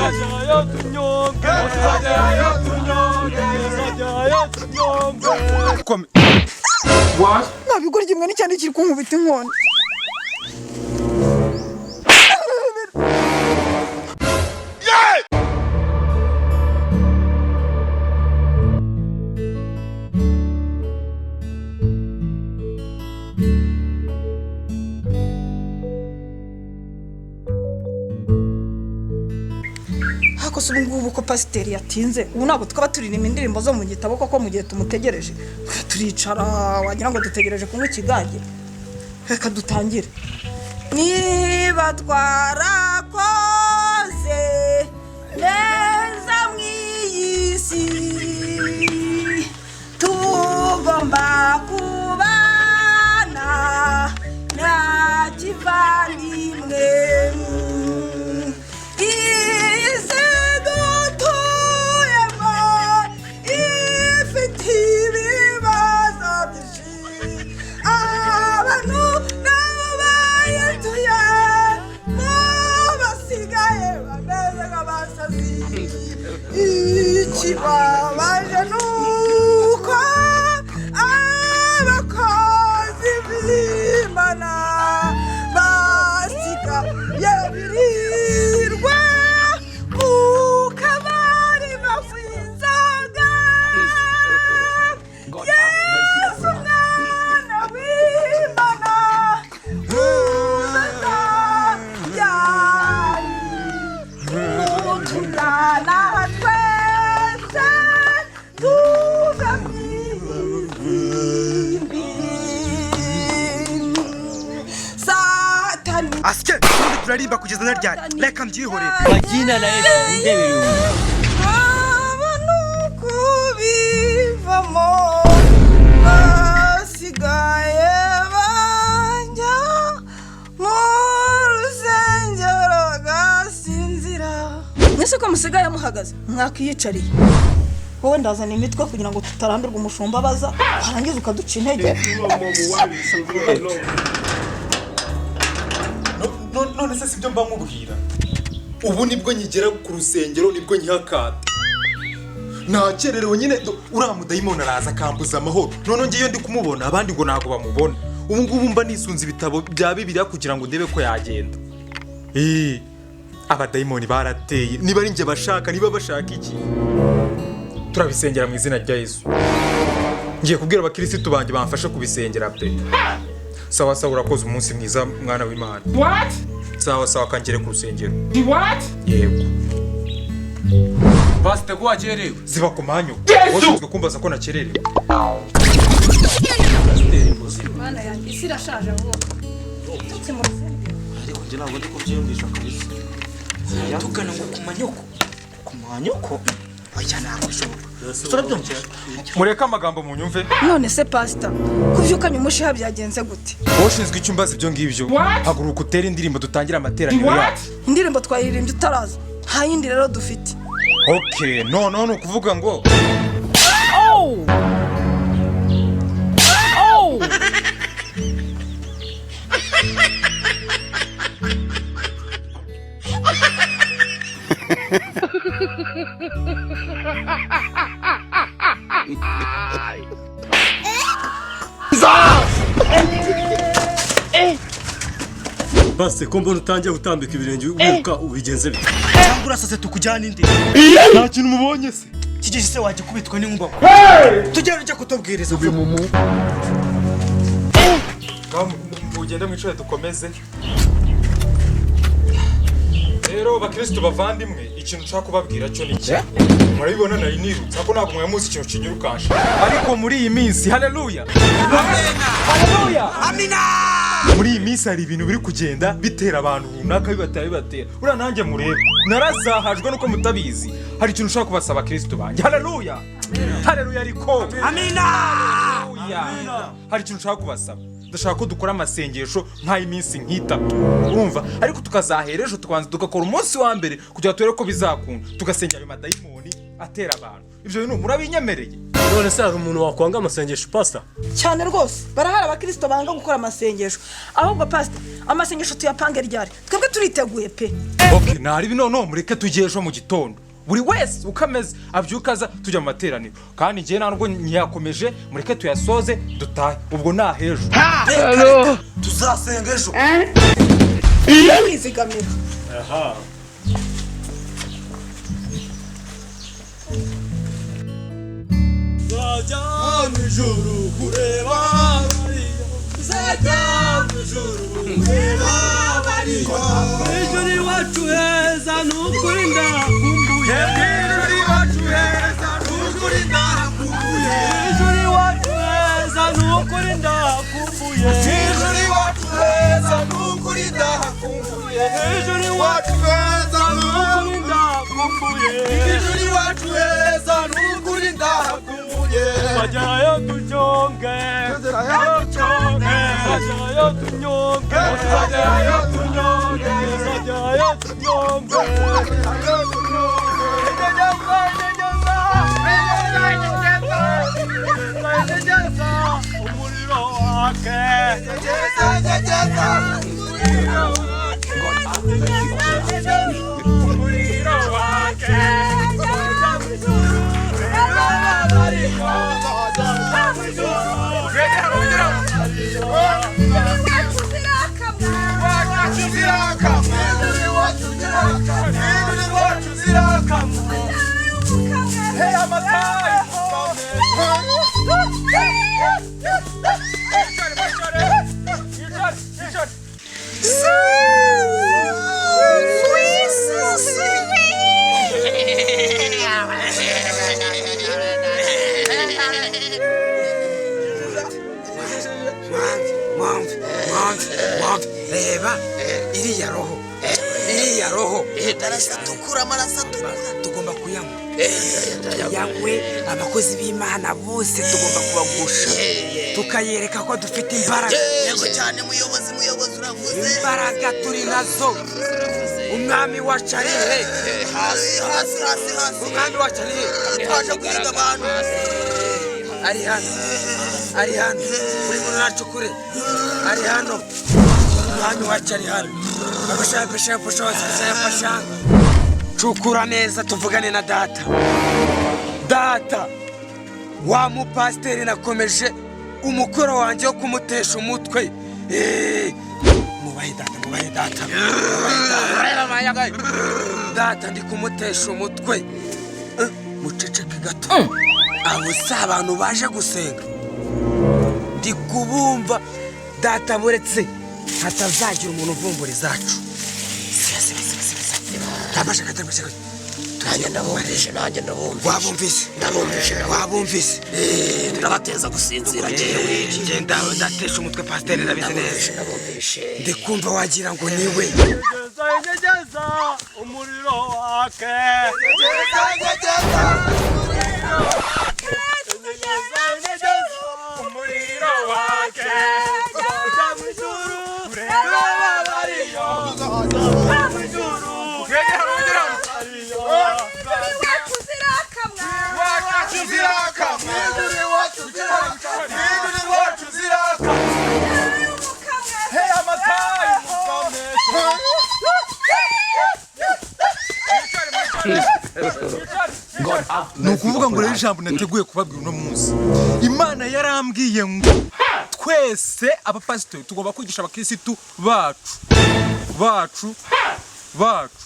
Tuzagerayo tunyonge, tuzagerayo tunyonge, tuzagerayo tunyonge. Nta bigoryi kimwe n'icyandi kiri kunkubita inkoni. Ariko se ubu ngubu ko pasiteri yatinze, ubu ntabwo twaba turirimba indirimbo zo mu gitabo koko? Mu gihe tumutegereje turicara, wagira ngo dutegereje kunywa ikigage. Reka dutangire. Niba twarakoze neza mu iyi si, tugomba kubana nta kivandimwe. Iyi si dutuyemo ifite ibibazo byinshi, abantu nabo bayituye bo basigaye bameze nk'abasazi. Ikibabaje ni uko abakozi b'Imana basigaye birirwa mu kabari banywa inzoga. Yesu mwana w'Imana, uzaza ryari utujyana twese tuva mu isi mbi? Satani. Asike, ubundi turarimba kugeza na ryari? Reka mbyihorere. Kwa jina la Yesu, ndebe uyu. Abantu kubivamo basigaye bajya mu rusengero bagasinzira. Mwese ko musigaye muhagaze, mwakiyicariye? Wowe, ndazana imitwe kugira ngo tutarambirwa. Umushumba abaza, warangiza ukaduca intege. None se sibyo mba nkubwira? Ubu nibwo nkigera ku rusengero, nibwo nkihakata, nakererewe nyine. Uriya mudayimoni araza akambuza amahoro. None ngewe ndi kumubona, abandi ngo ntabwo bamubona. Ubu ngubu mba nisunze ibitabo bya Bibiliya kugira ngo ndebe ko yagenda. Abadayimoni barateye. Niba ari njye bashaka, niba bashaka iki, turabisengera mu izina rya Yesu. Ngiye kubwira abakirisitu banjye bamfashe kubisengera pe. Sawa sawa, urakoze, umunsi mwiza, mwana w'Imana. Sawa sawa, kangere ku rusengero. Yego. Pasite, ko wakerewe? Ziba ku manyu, washinzwe kumbaza ko nakererewe? Pasiteri muzima. Mana yanjye, isi irashaje vuba. Tutse mu rusengero. Ariko njye ntabwo ndi kubyiyumvisha kabisa. Tugana ngo ku manyoko. Ku manyoko? Oya, ntabwo bishoboka, turabyumva. Mureke amagambo munyumve. None se pasita, kubyukanye umushiha byagenze gute? Washinzwe icyo umbaza ibyo ngibyo? Haguruka utere indirimbo, dutangire amateraniro yacu. Indirimbo twayiririmbye utaraza, nta yindi rero dufite. Okay, noneho ni ukuvuga ngo Base, ko mbona utangiye gutambika ibirenge wiruka, ubigenze bite? Cyangwa urasase tukujyana indi? Nta kintu mubonye se? Kigeze se wajya kubitwa n'inkuba, tugenda ujya kutubwiriza vuba. Ngaho mugende mwicare dukomeze. Rero bakristo bavandimwe, ikintu nshaka kubabwira cyo ni iki. Murabibona nari nirutse, ariko ntabwo mwari muzi ikintu kinyirukansha. Ariko muri iyi minsi, haleluya, haleluya, Amina. muri iyi minsi hari ibintu biri kugenda bitera abantu runaka, bibatera, bibatera. Uriya nanjye murebe narazahajwe nuko mutabizi. Hari ikintu ushaka kubasaba, kristo banjye. Haleluya, haleluya, ariko Amina. Haleluya. Hari ikintu ushaka kubasaba. Ndashaka ko dukora amasengesho nk'ay'iminsi nk'itatu, urumva? Ariko tukazahera ejo, tukabanza tugakora umunsi wa mbere kugira ngo turebe ko bizakunda, tugasengera ayo madayimoni. atera abantu. Ibyo bintu murabinyemereye? None se hari umuntu wakwanga amasengesho, pastor? Cyane rwose, barahari abakirisito banga gukora amasengesho. Ahubwo pastor, amasengesho tuyapange ryari? Twebwe turiteguye pe. Okay, ntari noneho mureke tujye ejo mu gitondo, buri wese uko ameze abyuka aza tujya mu materaniro. Kandi njyewe nta nubwo ntiyakomeje, mureke tuyasoze dutahe. Ubwo nta hejo. Tuzasenga ejo. Kwizigamira. Nzajya mu ijuru kureba Mariya, nzajya mu ijuru kureba Mariya. Ijuru iwacu heza, ni ukuri ndahakumbuye. Ijuru iwacu heza, ni ukuri ndahakumbuye. Ijuru iwacu heza, ni ukuri ndahakumbuye. Ijuru iwacu heza, ni ukuri ndahakumbuye. Ijuru iwacu heza, ni ukuri ndahakumbuye. Ijuru iwacu heza, ni ukuri ndahakumbuye. Tuzajyayo tunyonge, tunyonge, tuzajyayo tunyonge, tuzajyayo tunyonge, tuzajyayo tunyonge, tuzajyayo tunyonge. Nyegeza, umuriro wake. Nyegeza, umuriro wake. Umuriro wake. Mwamve, mwamve, mwamve, reba iriya roho, iriya roho. Amaraso atukura, amaraso atukura. Tugomba kuyanywa, tuyanywe. Abakozi b'Imana bose tugomba kubagusha, tukayereka ko dufite imbaraga. Yego cyane, muyobozi, muyobozi, uravuze. Imbaraga turi nazo. Umwami wacu ari he? Hasi, hasi, hasi, hasi. Umwami wacu ari he? Twaje guhiga abantu. Ari hano, ari hano. Buri muntu nacukure, ari hano. Umwami wacu ari hano. Cukura neza, tuvugane na data. Data wa mupasiteri, nakomeje umukoro wanjye wo kumutesha umutwe. Mubahe data, mubahe data, mubahe data. Data, ndi kumutesha umutwe. Muceceke gato, abo si abantu baje gusenga, ndi kubumva. Data, buretse hatazagira umuntu uvumbura izacu. Siba, siba, siba, siba, siba. Tabasha, tabasha. Nanjye ndabumvishe, nanjye ndabumvishe. Wabumvise? Ndabumvishe. Wabumvise? Ndabateza gusinzira njyewe. Ngenda ndatesha umutwe pasiteri, ndabizi neza. Ndabumvishe. Ndi kumva wagira ngo niwe. Nyegeza umuriro wake. Umuriro wake. Tuzajya mu ijuru kureba abariyo. Tuzajya mu ijuru abariyo. Ni ukuvuga ngo rero ijambo nateguye kubabwira uno munsi, Imana yarambwiye ngo twese abapasitori tugomba kwigisha abakirisitu bacu, bacu, bacu.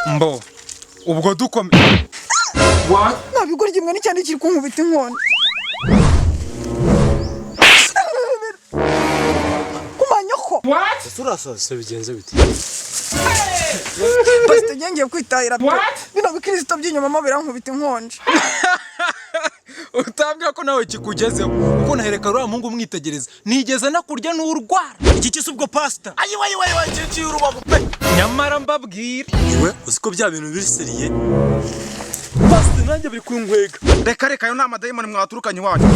Mbo ubwo dukome. Nta bigoryi mwe, n'icyane kiri kunkubita inkoni ku manyoko. Ese urasaze se, bigenze bite? Pasiteri, ngiye kwitahira pe. Bino bikirisito by'inyuma mo birankubita inkonje. Utambwira ko nawe kikugezeho, kuko nahereka uriya muhungu umwitegereza, nigeze nakurya n'urwara. Iki kisi ubwo, pasita? Ayiwa, ayiwa, ayiwa, ciye urubavu pe. Nyamara mbabwira. Iwe, uzi ko bya bintu biri sérieux, pasite? Nanjye biri kunkwega. Reka reka, ayo ni amadayimoni mwaturukanye iwanyu.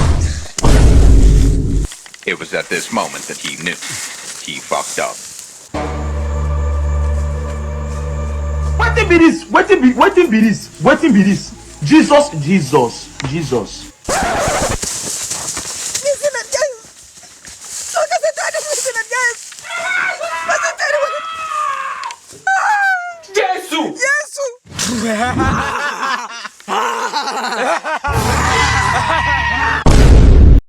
It was at this moment that he knew. He fucked up. Wetin be this? Wetin be, wetin be this? Wetin be this? Jesus, Jesus, Jesus. Mu izina rya Yesu, sohoka Satani, mu izina rya Yesu. Pasiteri we! Yesu! Yesu!